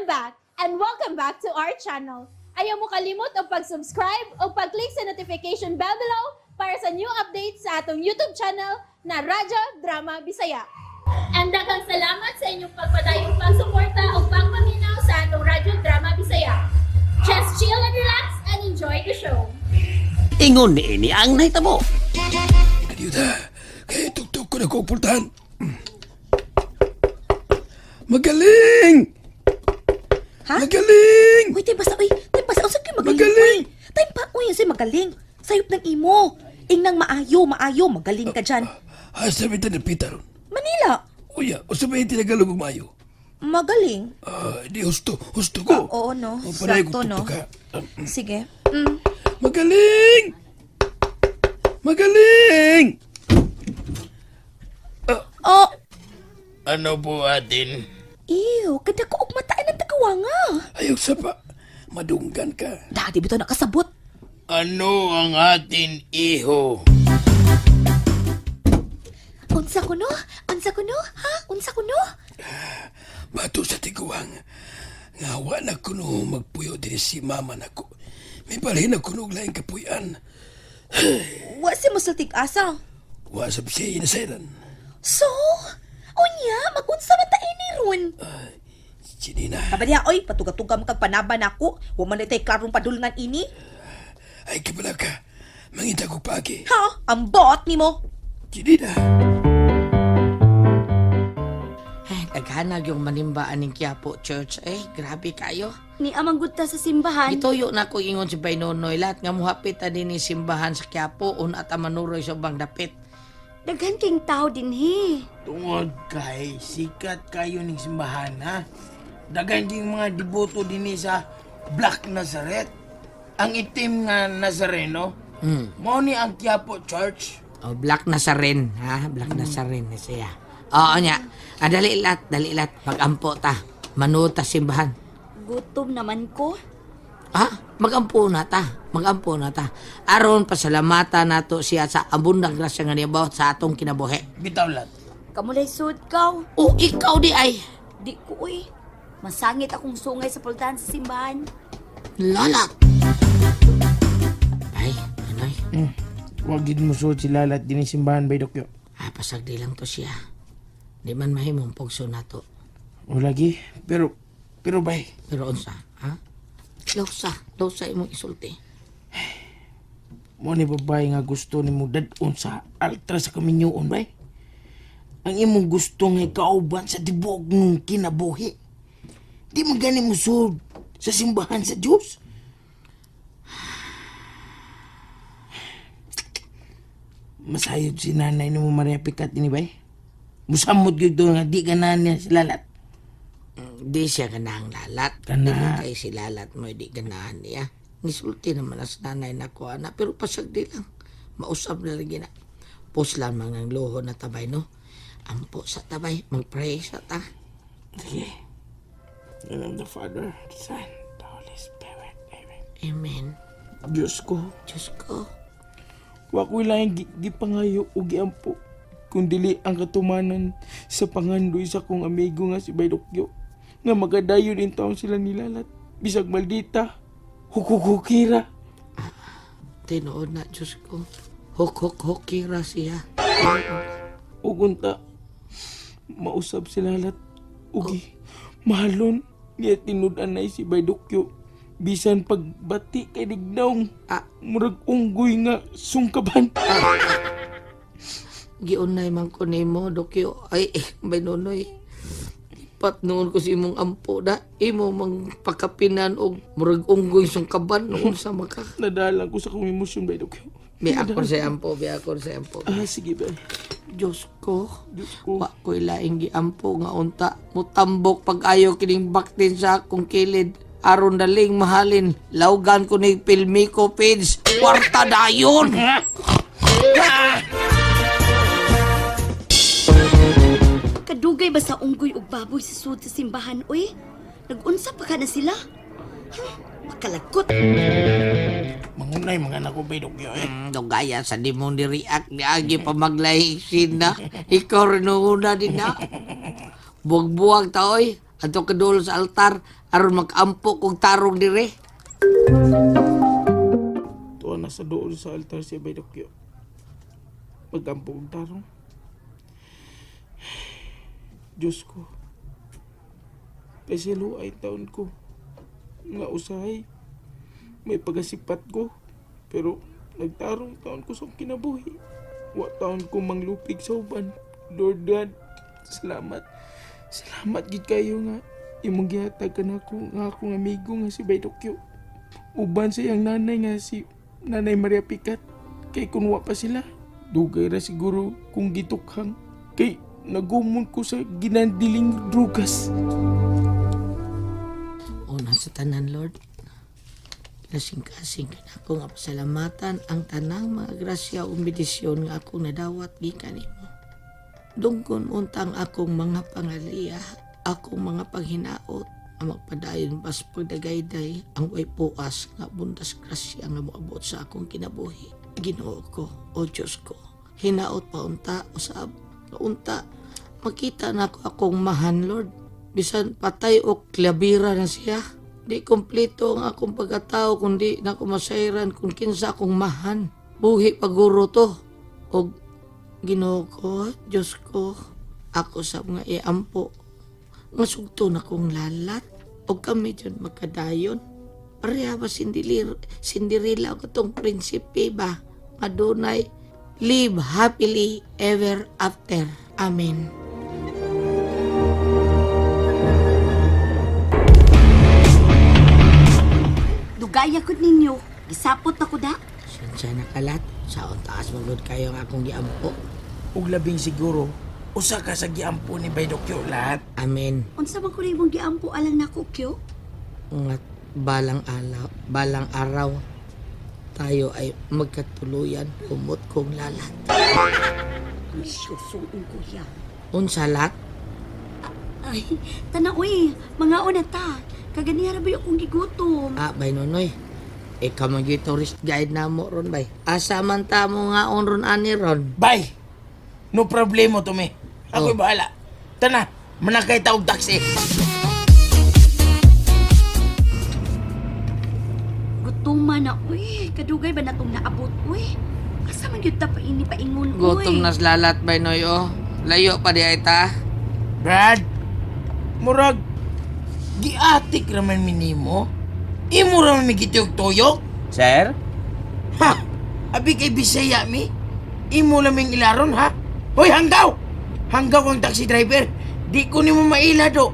I'm back and welcome back to our channel. Ayaw mo kalimot og pag-subscribe o pag-click sa notification bell below para sa new updates sa atong YouTube channel na Radyo Drama Bisaya. And daghang salamat sa inyong pagpadayong pagsuporta o pagpaminaw sa atong Radyo Drama Bisaya. Just chill and relax and enjoy the show. Ingon niini ang nahitabo. Ayuda, kay tugtog ko na ko pultahan. Magaling! Ha? Magaling! Uy, tay basta, uy. Tay basta, unsa kay magaling? Magaling! Uy. Tay pa, uy, unsay magaling? Sayop ng imo. Ingnang maayo, maayo, magaling ka dyan. Asa ba na pita ron? Manila, Uya, usa ba yung tinagalog og maayo? Magaling. Ah, di husto, husto ko. Ah, oo, no. Oh, panay Sakto, kong no. tugtog, ha. Sige. Magaling! Magaling! Oh, Ano po atin? Ew, kada ko og mataan ang tagawanga. Ayaw sa pa, madunggan ka. Dati bitaw nakasabot. Ano ang atin iho? Unsa kuno? Unsa kuno? Ha? Unsa kuno? Bato sa tiguang. Nga wa na kuno magpuyo din si mama nako. May balhin na kuno og laing kapuyan. Wa si musultig asa. Wa sab siya inasayran. So, unya, magunsa man ta ini ron. Sinina, Kabadya, oy, patuga-tuga mo kag panaban ako. Wa man tay klarong padulngan ini. Ay kabala ka. Mangita ko paagi. Ha? Ang bot nimo. Sinina. Eh, daghanag yung manimba aning Quiapo Church. Eh, grabe kayo. Ni amang gud ta sa simbahan. Gituyo na ko ingon si Baynonoy lahat nga muhapit ta dinhi simbahan sa Quiapo una ta manuroy sa ubang dapit. Daghan king tao dinhi. Tungod kay sikat kayo ning simbahan ha. Daghan ding mga deboto dinhi sa Black Nazareth. Ang itim nga Nazareno. Mao ni ang Quiapo Church. Oh, Black Nazarene, ha? Black Nazarene ni siya. Oo nya. Ah, dali lat, dali lat. Magampo ta. Manuod ta simbahan. Gutom naman ko. Ha? Magampo na ta. Magampo na ta. Aron pasalamatan nato siya sa abundang grasya nga niabot sa atong kinabuhi. Bitaw lat. Kamulay sud kaw. O ikaw di ay. Di ko uy. Masangit akong sungay sa pultahan sa simbahan. Lalat. Ay, anoy. Wag gid mo suod si Lalat dinhi simbahan bay Dokyo. Ah, pasagdi lang to siya. Di man mahimong pugso nato. O lagi, pero pero bay, Pero unsa, ha? Lausa, lausa imong isulti. Mo ni babae nga gusto nimo dad-on sa altar sa kaminyuon bay. Ang imong gusto nga kauban sa tibok ng kinabuhi. Di man gani mo suod sa simbahan sa Dios. Masayod si nanay nimo Maria Picat ini bay. Musamot gyud to nga di ganahan niya si Lalat. Di siya ganahang Lalat. Kana. Dili kay si Lalat mo, di ganahan niya. Nisulti naman as nanay na ko, ana. Pero pasagdi lang. Mausap na lagi na. Puslan mga luho na tabay, no? Ampo sa tabay, mag-pray sa ta. Sige. In the name of the Father, the Son, the Holy Spirit. Amen. Amen. Diyos ko, Diyos ko. wa ko'y laing gipangayo o giampo, kung dili ang katumanan sa pangandoy sa kong amigo nga si Baydokyo, nga magadayon in taon sila nilalat, bisag maldita, hukukhukira. Tinuod na, Diyos ko. Huk, huk, hukira siya. Ug unta, mausab si Lalat, ugi, mahalon, niya tinud-anay si Baydokyo, bisan pagbati kay dignaong, Ah. murag unggoy nga sungkaban. Giunay man ko nimo, Dokyo. Ay, eh, Baynonoy. Lipat noon ko sa imong ampo da. Imo mang pakapinan og murag unggoy sungkaban noon sa maka. Nadalang ko sa kong emosyon, Baydokyo. May akor sa ampo, may akor sa ampo. Ah, sige ba. Diyos ko. Diyos ko. Wa ko'y laing giampo nga unta. Mutambok pag-ayo kining baktin sa akong kilid. Aron daling mahalin. Laugan ko ni Pilmico Page. Kwarta dayon! Kadugay ba sa unggoy ug baboy sa sud sa simbahan uy? Nagunsa pa ka na sila? Makalagkot. Mangunay mga anak ko, Baydokyo eh. Dugaya sa di mo ni react ni Agi pa maglahisin na. Ikaw rin una din na. Buwag-buwag ta oy. Ato kaduol sa altar aron makampo kog tarong dire. Tuwa na sa doon sa altar si Abay Dokyo. Pagampo og tarong. Diyos ko. Pasilo ay taon ko. Nga usahay. May pagasipat ko. Pero nagtarong taon ko sa kinabuhi. Wa taon ko manglupig sa uban. Lord God, salamat. Salamat gid kayo nga imong gihatag ka nako nga akong amigo nga si Bay Dokyo. Uban sa iyang nanay nga si Nanay Maria Picat. Kay kunwa pa sila. Dugay ra siguro kung gitukhang. Kay nagumon ko sa ginandiling drugas. Una sa tanan, Lord. Kasing-kasing ka na ako nga pasalamatan ang tanang mga grasya o bendisyon nga akong nadawat gikan nimo. Dungkon unta ang akong mga pangaliya, akong mga paghinaot, ang magpadayon pas pagdagayday ang way puas nga bundas grasya nga moabot sa akong kinabuhi. Ginoo ko, o Diyos ko, hinaot pa unta usab, nga unta makita na ako akong mahan, Lord. Bisan patay o klabira na siya. Di kompleto ang akong pagkatao kundi na ako masayran kung kinsa akong mahan. Buhi paguro to. Og Ginoo ko, Diyos ko, ako sa mga iampo. Nga sugto na kong lalat. O kami dyan magkadayon. Pareha ba Cinderella ko tong prinsipe ba? Madunay, live happily ever after. Amen. Dugaya ko ninyo. Gisapot na ko da. Sinsya na kalat. Sa taas magod kayo ang akong giampo. Ug labing siguro, usa ka sa giampo ni Bay Dokyo lahat. Amen. Unsa man ko na imong giampo alang nako, Kyo? Nga balang alaw, balang araw tayo ay magkatuluyan humot kong lalat. Ambisyoso ang kuya. Unsa lat? Ay, tana uy, mga una ta. Kaganiha ra ba yung akong gigutom? Ah, bay nonoy. Ikaw man gyud tourist guide na mo ron bay. Asa man ta mo nga on ron ani ron? Bay! No problemo to me. Ako'y Oh. bahala. Tana, manakay ta og taxi. Gutom man na uy. Kadugay ba natong naabot uy? Asa man gyud ta pa ini paingon uy? Gutom na sa lalat bay noy oh. Layo pa di ay ta. Brad, murag, giatik raman minimo. Imo raman mi gituyok-tuyok. Sir? Ha! Abi kay Bisaya mi. Imo laming ilaron ha. Hoy, hanggaw! Hanggaw ang taxi driver. Di ko nimo maila do.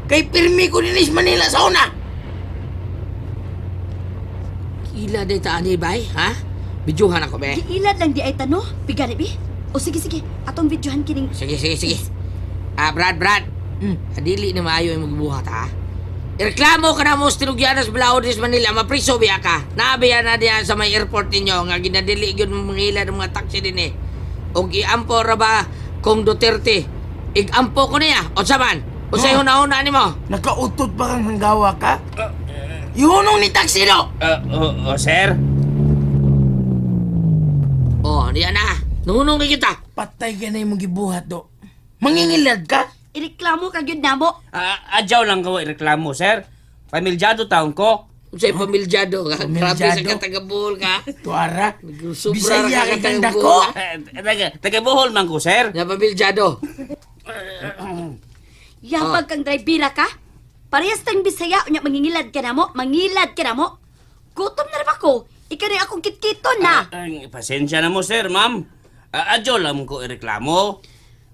Kay pirmi ko dinis Manila sa una. Ila di ta ani bay, ha? Bidyuhan ako be. Giilad lang di ay tano. Pigani bi. O sige sige, atong videohan kining Sige, sige, sige. Ah, Brad, Brad. Adili na maayo yung magbuhat, ha? Ireklamo ka na mo sa Tinugyanas, Balaod, Manila, mapriso biya ka. Naabiya na diyan sa may airport ninyo, nga ginadili yun mga ila ng mga taxi din eh. Og iampo ra ba kung Duterte? Igampo ko niya, o saman? O sa'yo na una nimo? Nakautot ba kang hanggawa ka? Ihunong ni taxi do! Oh, sir? Oh, diyan na. Nunong ni kita. Patay ka na yung gibuhat do. Mangingilad ka? ireklamo ka gyud namo. Ah, adyaw lang ko reklamo, sir. Pamilyado taon ko. Unsay pamilyado ka. Grabe sa Pamilyado. katagabuhol ka. Tuara. Sobra Bisaya ka kay kang katagabuhol. dako. Eh, taga Bohol man ko, sir. Na pamilyado. Yabag kang drivera ka. Parehas tang Bisaya unya mangingilad ka namo, mangilad ka namo. Gutom na ra ba ko? Ikaw na akong kitkiton na. Ay, pasensya na mo, sir, ma'am. Ah, adyaw lang ko ireklamo.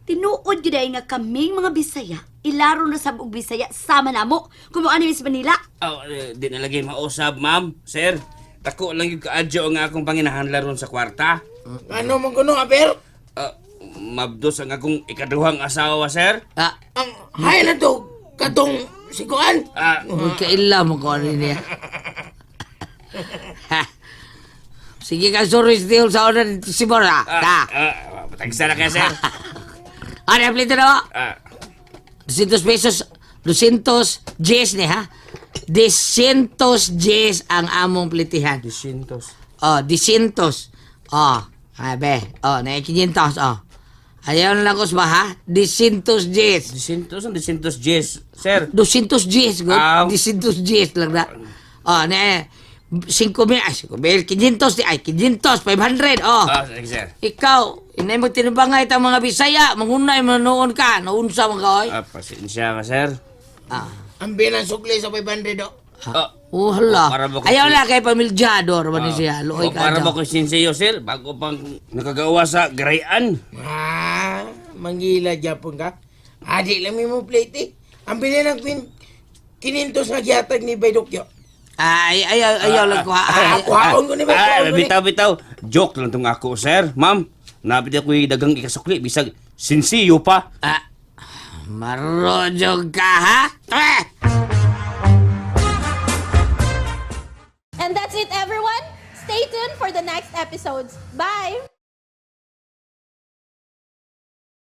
Tinuod gyud ay nga kaming mga Bisaya, ilaro na sa buong Bisaya sama namo. Kung mo ani sa Manila. Oh, eh, di na lagi mausab, ma'am, sir. Tako lang yung kaadyo ang akong panginahanla ron sa kwarta. Ano man kuno, Aber? Ah, mabdos ang akong ikaduhang asawa, sir. Ah, Ang hay na to, katong sikuan. Ah, Uy, kaila mo ko ano niya. Ha. Sige ka, sorry, still sa order si Bora. ah, Ta. ah, patagsa na kayo, sir. Ano, plito na Ah, 200 pesos, 200 Gs ni ha? 200 Gs ang among plitihan. 200. Oh, 200. Oh, abe. Oh, na 500. Oh. Ayaw na lang ko ba ha? 210. 200, ang 210, sir. 210, good. Ah. 210 lang na. Oh, ne. 5,000, ay, 5,000, 500, ay, 500, 500, oh. Ah, sige, sir. Ikaw, inay mo tinubangay itang mga Bisaya, mangunay manoon ka, naunsa man ka, oy. Ah, pasensya ka, sir. Ah. Ang binang sukli sa 500 do. Ah, Oh, hala. Oh, para ba kung- Ayaw na kay pamilyado, ba ni siya? Luoy oh, ka para dyan. ba ko sinseyo, sir? Bago pang nakagawa sa garayan. Ah, manggila japon ka. Adi lang mo plate eh. Ang bilin ng queen, kinintos nga gihatag ni Baydokyo. Ay, ayaw, ayaw lang ko, ha. Ay, Kuhaon ko ni Bay, Ah, kuhaon ko ni. bitaw, bitaw. Joke lang tong ako, sir. Ma'am, napit ako'y dagang ikasukli. Bisag, sinsiyo pa. ah, marojog ka, ha? Eh! And that's it, everyone. Stay tuned for the next episodes. Bye!